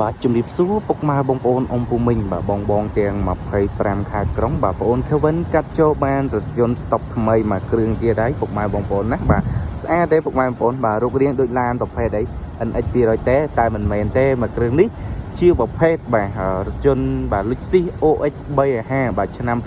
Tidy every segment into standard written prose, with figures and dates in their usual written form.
បាទជំរាបសួរពុកម៉ែបងប្អូនអ៊ំពូមីងបាទបងបងទាំង25ខេត្តក្រុងបាទបងប្អូន Kevin កាត់ចូលបានរថយន្តស្តុកថ្មីមួយគ្រឿងទៀតហើយពុកម៉ែបងប្អូនណាបាទស្អាតទេពុកម៉ែបងប្អូនបាទរូបរាងដូចឡានប្រភេទអី NX 200ទេតែមិនមែនទេមួយគ្រឿងនេះជាប្រភេទបាទរថយន្តបាទ Lexus OX 350បាទឆ្នាំ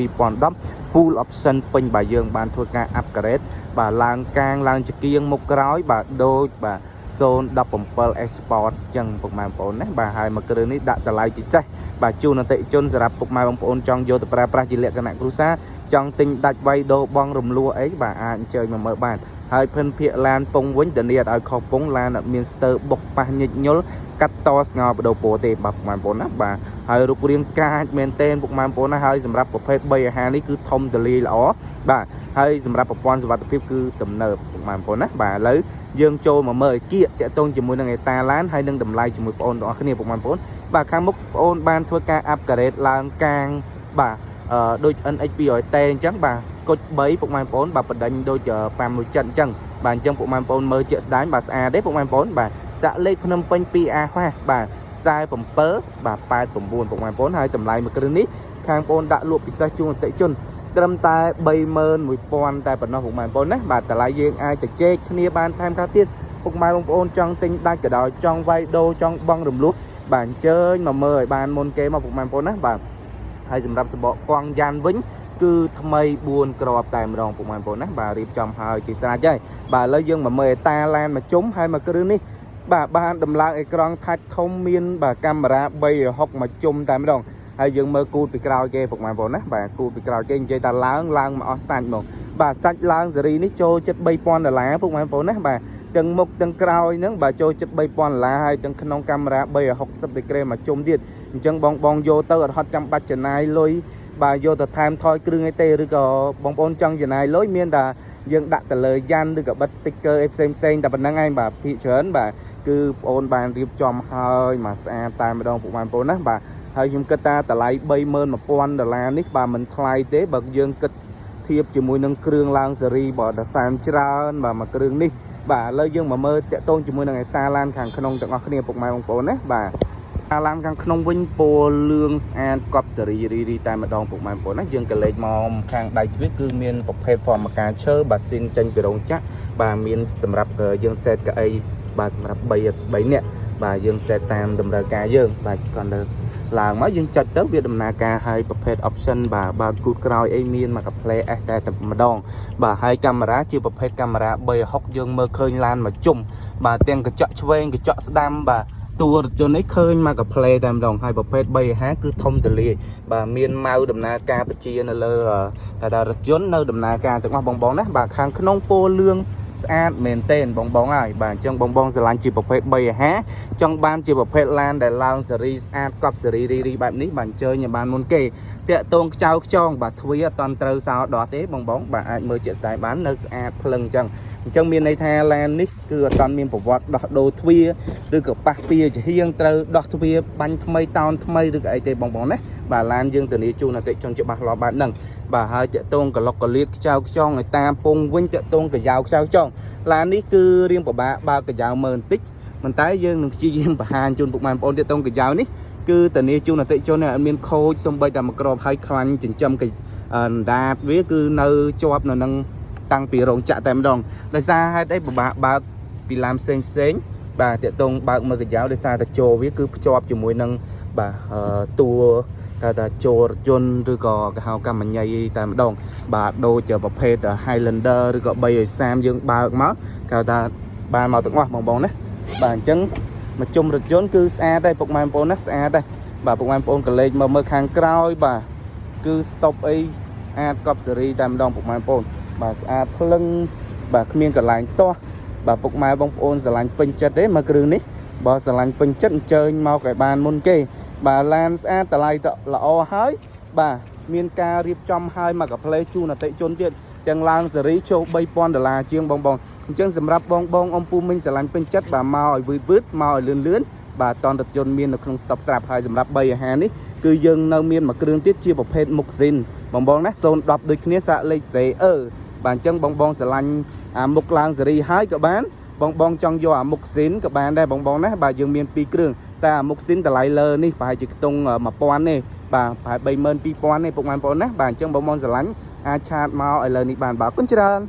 2010 full option ពេញបាទយើងបានធ្វើការ upgrade បាទឡើងកាងឡើងចង្គៀងមុខក្រោយបាទដូចបាទ017 S Sport ចឹងពុកម៉ែបងប្អូនណាបាទហើយមួយគ្រឿងនេះដាក់តម្លៃពិសេសបាទជូនអតិថិជនសម្រាប់ពុកម៉ែបងប្អូនចង់យកទៅប្រើប្រាស់ជាលក្ខណៈគ្រួសារចង់ទិញដាច់វៃដូរបង់រំលោះអីបាទអាចអញ្ជើញមកមើលបានហើយភិនភាកឡានពងវិញធានាអត់ឲ្យខុសពងឡានអត់មានស្ទើបុកប៉ះញិចញុលកាត់តស្ងោបដូរពោទេបាទពុកម៉ែបងប្អូនណាបាទហើយរូបរាងកាចមែនទែនពុកម៉ែបងប្អូនណាហើយសម្រាប់ប្រភេទ350នេះគឺធំទលាយល្អបាទហើយសម្រាប់ប្រព័ន្ធសុវត្ថិភាពគឺទំនើបពុកម៉ែបងប្អូនណាបាទឥឡូវ យើងចូលមកមើលឲ្យគៀកតាក់ទងជាមួយនឹងអេតាឡានហើយនឹងតម្លៃជាមួយបងប្អូនទាំងអស់គ្នាពុកម៉ែបងប្អូនបាទខាងមុខបងប្អូនបានធ្វើការ upgrade ឡើងកាងបាទអឺដូច NX 200T អញ្ចឹងបាទគុជ3ពុកម៉ែបងប្អូនបាទបដិញដូច517អញ្ចឹងបាទអញ្ចឹងពុកម៉ែបងប្អូនមើលជាក់ស្ដែងបាទស្អាតទេពុកម៉ែបងប្អូនបាទសាក់លេខភ្នំពេញ 2A ហ្វាបាទ47បាទ89ពុកម៉ែបងប្អូនហើយតម្លៃមួយគ្រឿងនេះខាងបងប្អូនដាក់លក់ពិសេសជូនអតិថិជន ត្រឹមតែ31000តែប៉ុណ្ណោះពុកម៉ែបងប្អូនណាបាទតម្លៃយើងអាចទៅជែកគ្នាបានថែមខ្លះទៀតពុកម៉ែបងប្អូនចង់ទិញដាច់ក៏ដោយចង់វាយដូរចង់បង់រំលោះបាទអញ្ជើញមកមើលឲ្យបានមុនគេមកពុកម៉ែបងប្អូនណាបាទហើយសម្រាប់សបកកង់យ៉ាន់វិញគឺថ្មី4គ្រាប់តែម្ដងពុកម៉ែបងប្អូនណាបាទរៀបចំហើយជាស្រេចហើយបាទឥឡូវយើងមកមើលអេតាឡានមកជុំហើយមកគ្រឿងនេះបាទបានដំឡើងអេក្រង់ថាច់ធំមានបាទកាមេរ៉ា360មកជុំតែម្ដង ហើយយើងមើលគូតពីក្រោយគេពុកម៉ែបងប្អូនណាបាទគូតពីក្រោយគេនិយាយថាឡើងឡើងមកអស់សាច់មកបាទសាច់ឡើងសេរីនេះចូលចិត្ត3000ដុល្លារពុកម៉ែបងប្អូនណាបាទទាំងមុខទាំងក្រោយហ្នឹងបាទចូលចិត្ត3000ដុល្លារហើយទាំងក្នុងកាមេរ៉ា360ដឺក្រេមកជុំទៀតអញ្ចឹងបងបងយកទៅអត់ហត់ចាំបាច់ចំណាយលុយបាទយកទៅថែមថយគ្រឿងអីទេឬក៏បងប្អូនចង់ចំណាយលុយមានតែយើងដាក់ទៅលើយ៉ាន់ឬក៏បិទ sticker អីផ្សេងផ្សេងតែប៉ុណ្្នឹងឯងបាទភាគច្រើនបាទគឺបងអូនបានរៀបចំហើយមកស្អាតតែម្ដងពុកម៉ែបងប្អូនណាបាទ ហើយខ្ញុំគិតថាតម្លៃ31000ដុល្លារនេះបាទមិនថ្លៃទេបើយើងគិតធៀបជាមួយនឹងគ្រឿងឡើងសេរីបើដល់សែនច្រើនបាទមួយគ្រឿងនេះបាទឥឡូវយើងមកមើលតាក់ទងជាមួយនឹងអេតាឡានខាងក្នុងទាំងអស់គ្នាពុកម៉ែបងប្អូនណាបាទតាឡានខាងក្នុងវិញពណ៌លឿងស្អាតកប់សេរីរីរីតែម្ដងពុកម៉ែបងប្អូនណាយើងក៏លេចមកខាងដៃទ្វារគឺមានប្រភេទហ្វមកាឈើបាទស៊ីនចេញពីរោងចក្របាទមានសម្រាប់យើងសេតកៅអីបាទសម្រាប់3នាក់បាទយើងសេតតាមតម្រូវការយើងបាទគ្រាន់តែ ឡើងមកយើងចុចទៅវាដំណើរការឲ្យប្រភេទ option បាទបើគូតក្រោយអីមានមកកាផ្លេ S តែតែម្ដងបាទហើយកាមេរ៉ាជាប្រភេទកាមេរ៉ា360យើងមើលឃើញឡានមកជុំបាទទាំងកញ្ចក់ឆ្វេងកញ្ចក់ស្ដាំបាទតួរថយន្តនេះឃើញមកកាផ្លេតែម្ដងហើយប្រភេទ350គឺធំទលាយបាទមានម៉ៅដំណើរការបជានៅលើតែថារថយន្តនៅដំណើរការទាំងអស់បងបងណាបាទខាងក្នុងពណ៌លឿងស្អាតមែនទែនបងបងហើយបាទអញ្ចឹងបងបងស្រឡាញ់ជាប្រភេទ350ចង់បានជាប្រភេទឡានដែលឡើងសេរីស្អាតកប់សេរីរីរីបែបនេះបាទអញ្ជើញឲ្យបានមុនគេតាក់ទងខ្ចៅខ្ចងបាទទ្វារអត់តន់ត្រូវសោដោះទេបងបងបាទអាចមើលជាក់ស្ដែងបាននៅស្អាតភ្លឹងអញ្ចឹងអញ្ចឹងមានន័យថាឡាននេះគឺអត់តន់មានប្រវត្តិដោះដូរទ្វារឬក៏ប៉ះពៀជាហៀងត្រូវដោះទ្វារបាញ់ថ្មីតោនថ្មីឬក៏អីទេបងបងណាបាទឡានយើងធានាជូនអតិថិជនច្បាស់លាស់បែបហ្នឹងបាទហើយតាក់ទងកលុកកលៀតខ្ចៅខ្ចងឲ្យតាមពងវិញតាក់ទងកាយ៉ាវខ្ចៅខ្ចងឡាននេះគឺរៀងពិបាកបើកកាយ៉ាវមើលបន្តិចប៉ុន្តែយើងនឹងព្យាយាមបង្ហាញជូនពុកម៉ែបងប្អូនតាក់ទងកាយ៉ាវនេះគឺធានាជូនអតិថិជនអត់មានខូចសំបីតែមួយក្របហើយខ្លាញ់ចិញ្ចឹមកអណ្ដាតវាគឺនៅជាប់នៅនឹងតាំងពីរោងចក្រតែម្ដងដោយសារហេតុអីពិបាកបើកពីឡានផ្សេងផ្សេងបាទតាក់ទងបើកមើលកាយ៉ាវដោយសារតែជោវាគឺភ្ជាប់ជាមួយនឹងបាទតួគេថាចូលរថយន្តឬក៏គេហៅកម្មញ្ញីតែម្ដងបាទដូចប្រភេទ Highlander ឬក៏330យើងបើកមកគេថាបានមកទាំងអស់បងបងណាបាទអញ្ចឹងមកជុំរថយន្តគឺស្អាតដែរពុកម៉ែបងប្អូនណាស្អាតដែរបាទពុកម៉ែបងប្អូនកលេចមកមើលខាងក្រោយបាទគឺស្តុបអីស្អាតកប់សេរីតែម្ដងពុកម៉ែបងប្អូនបាទស្អាតភ្លឹងបាទគ្មានកន្លែងទាស់បាទពុកម៉ែបងប្អូនស្រឡាញ់ពេញចិត្តទេមកគ្រឿងនេះបើស្រឡាញ់ពេញចិត្តអញ្ជើញមកឲ្យបានមុនគេបាទឡានស្អាតតម្លៃតល្អហើយបាទមានការរៀបចំហើយមកកាផ្លេជូនអតិជនទៀតទាំងឡើងសេរីចូល3000ដុល្លារជាងបងបងអញ្ចឹងសម្រាប់បងបងអំពូមីងស្រឡាញ់ពេញចិត្តបាទមកឲ្យវឺតវឺតមកឲ្យលឿនលឿនបាទតនរថយន្តមាននៅក្នុងស្តុកស្រាប់ហើយសម្រាប់350នេះគឺយើងនៅមានមួយគ្រឿងទៀតជាប្រភេទមុខស៊ីនបងបងណា010ដូចគ្នាសាកលេខ CE បាទអញ្ចឹងបងបងស្រឡាញ់អាមុខឡើងសេរីហើយក៏បាន បងបងចង់យកអាមុខស៊ីនក៏បានដែរបងបងណាបាទយើងមានពីរគ្រឿង តែអាមុខស៊ីនតម្លៃលើនេះប្រហែលជាខ្ទង់1000ទេបាទប្រហែល32000ទេពុកម៉ែបងប្អូនណាបាទអញ្ចឹងបងប្អូនស្រឡាញ់អាច chat មកឥឡូវនេះបានបាទអរគុណច្រើន។